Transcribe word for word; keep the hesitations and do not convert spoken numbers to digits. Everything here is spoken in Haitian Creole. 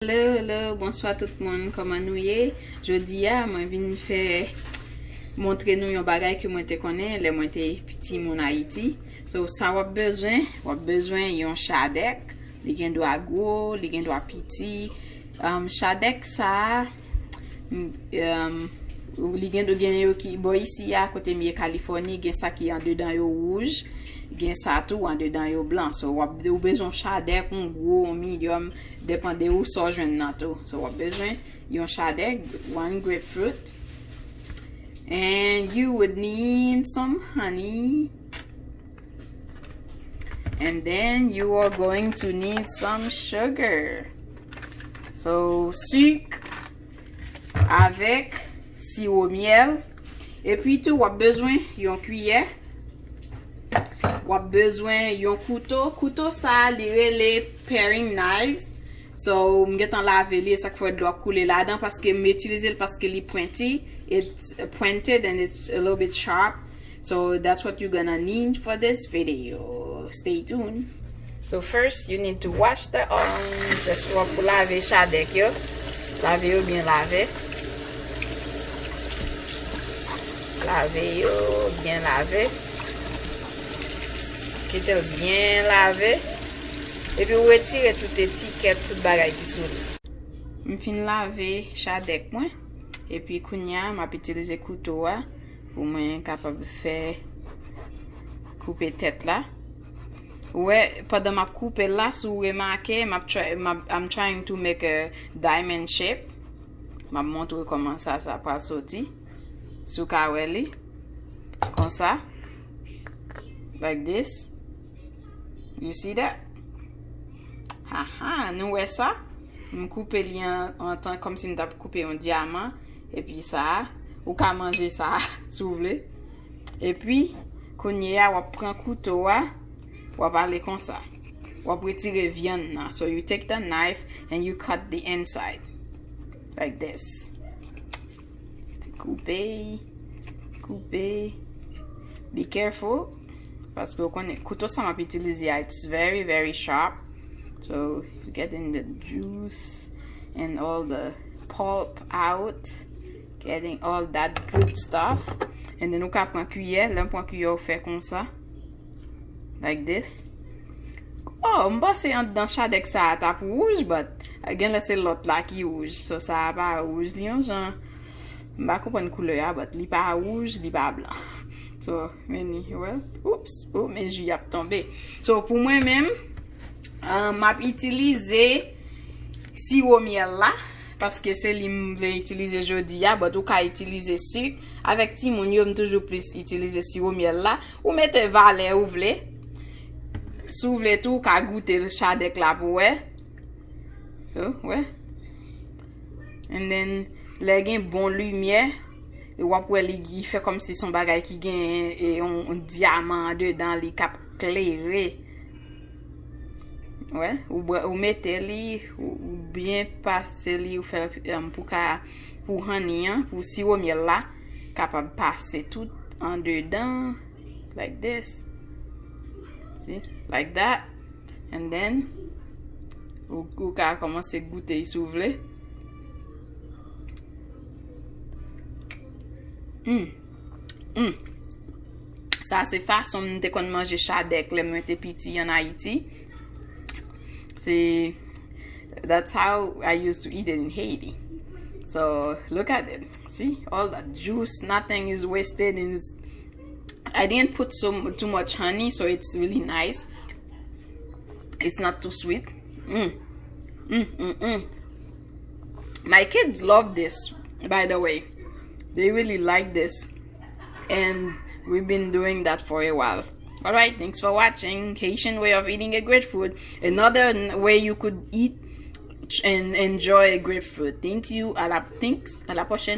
Hello, hello, bonswa tout moun, kòman nou ye? Jodi a, mwen vin fè montre nou yon bagay ke mwen te konnen lè mwen te piti moun Ayiti. So, sa w ap bezwen, w ap bezwen yon chadèk, li gen dwa gwo, li gen dwa piti. Um, chadèk sa a, m- um, li gen, gen yo ki bò isi a, kote m ye Kalifòni, gen sa ki andedan yo wouj, gen sa tou andedan yo blan. So, w ap, ou bezwen yon chadèk, yon gwo, yon medium, depann de ou sa w jwenn nan tou. So, w ap bezwen yon chadèk, one grapefruit, and you would need some honey, and then you are going to need some sugar. So, sik avèk siwo myèl. Epi tou, w ap bezwen yon kiyè. W ap bezwen yon kouto. Kouto sa a, li rele paring knives. So, m gentan lave li, e sa k fè dlo ap koule ladan, paske m itilize l paske li pwenti. It's pointed and it's a little bit sharp. So, that's what you're gonna need for this video. Stay tuned. So first, you need to wash the onions. That's what pou lave chadèk yo. Lave yo byen lave. Lave yo byen lave. Kite l byen lave. Epi ou retire tout etikèt, tout bagay ki sou li. M fin lave chadèk mwen. Epi kounye a, m ap itilize kouto a pou mwen kapab fè koupe tèt la. Ou wè, pandan m ap koupe l la, si w remake, m ap try, m ap, I'm trying to make a diamond shape. M ap montre w kòman sa, sa pral soti. Si w ka wè li. Konsa. Like this. You see that? Haha, nou wè sa? M koupe li an, an tan kòmsi m t ap koupe yon dyaman. Epi sa, ou ka manje sa, si w vle. Epi, kounye a, w ap pran kouto a, w ap ale konsa. W ap retire vyann nan. So you take the knife and you cut the inside. Like this. Koupe, koupe. Be careful. Paske w konnen, kouto sa m ap itilize a, it's very, very sharp. So, getting the juice and all the pulp out. Getting all that good stuff. And then, ou ka pran kiyè. Lè m pran kiyè, ou fè konsa. Like this. Oh, m panse anndan chadèk sa a t ap wouj, but genlè se lòt la ki wouj. So, sa a pa wouj, li yon jan. M pa konprann koulè a, but li pa wouj, li pa blan. So, anyway, oops, oh, men ji ap tonbe. So, pou mwen menm, uh, m ap itilize siwo myèl la, paske se li m vle itilize jodi a, but ou ka itilize sik. Avèk timoun yo, m toujou plis itilize siwo myèl la. Ou mete valè ou vle. Si w vle tou, ou ka goute chadèk la pou wè. So, wè. And then, lè gen bon limyè, w ap wè li, li fè kòmsi se yon bagay ki gen, e, yon, yon dyaman andedan li k ap klere. Wè, ou, bwè- ou mete li, ou, ou byen pase li, ou fè l, um, pou ka, pou honey an, pou siwo myèl la, kapab pase tout andedan, like this. See? Like that. And then, ou, ou ka kòmanse goute si w vle. Mm. Mm. Sa se fason m te konn manje chadèk lè mwen te piti an Ayiti. Se, that's how I used to eat it in Haiti. So, look at it. See? All that juice, nothing is wasted. And it's, I didn't put so too much honey, so it's really nice. It's not too sweet. Mm. Mm, mm, mm. My kids love this, by the way. They really like this. And we've been doing that for a while. All right, thanks for watching Haitian way of eating a grapefruit. Another n- way you could eat ch- and enjoy a grapefruit. Thank you. À la, thanks. À la prochaine.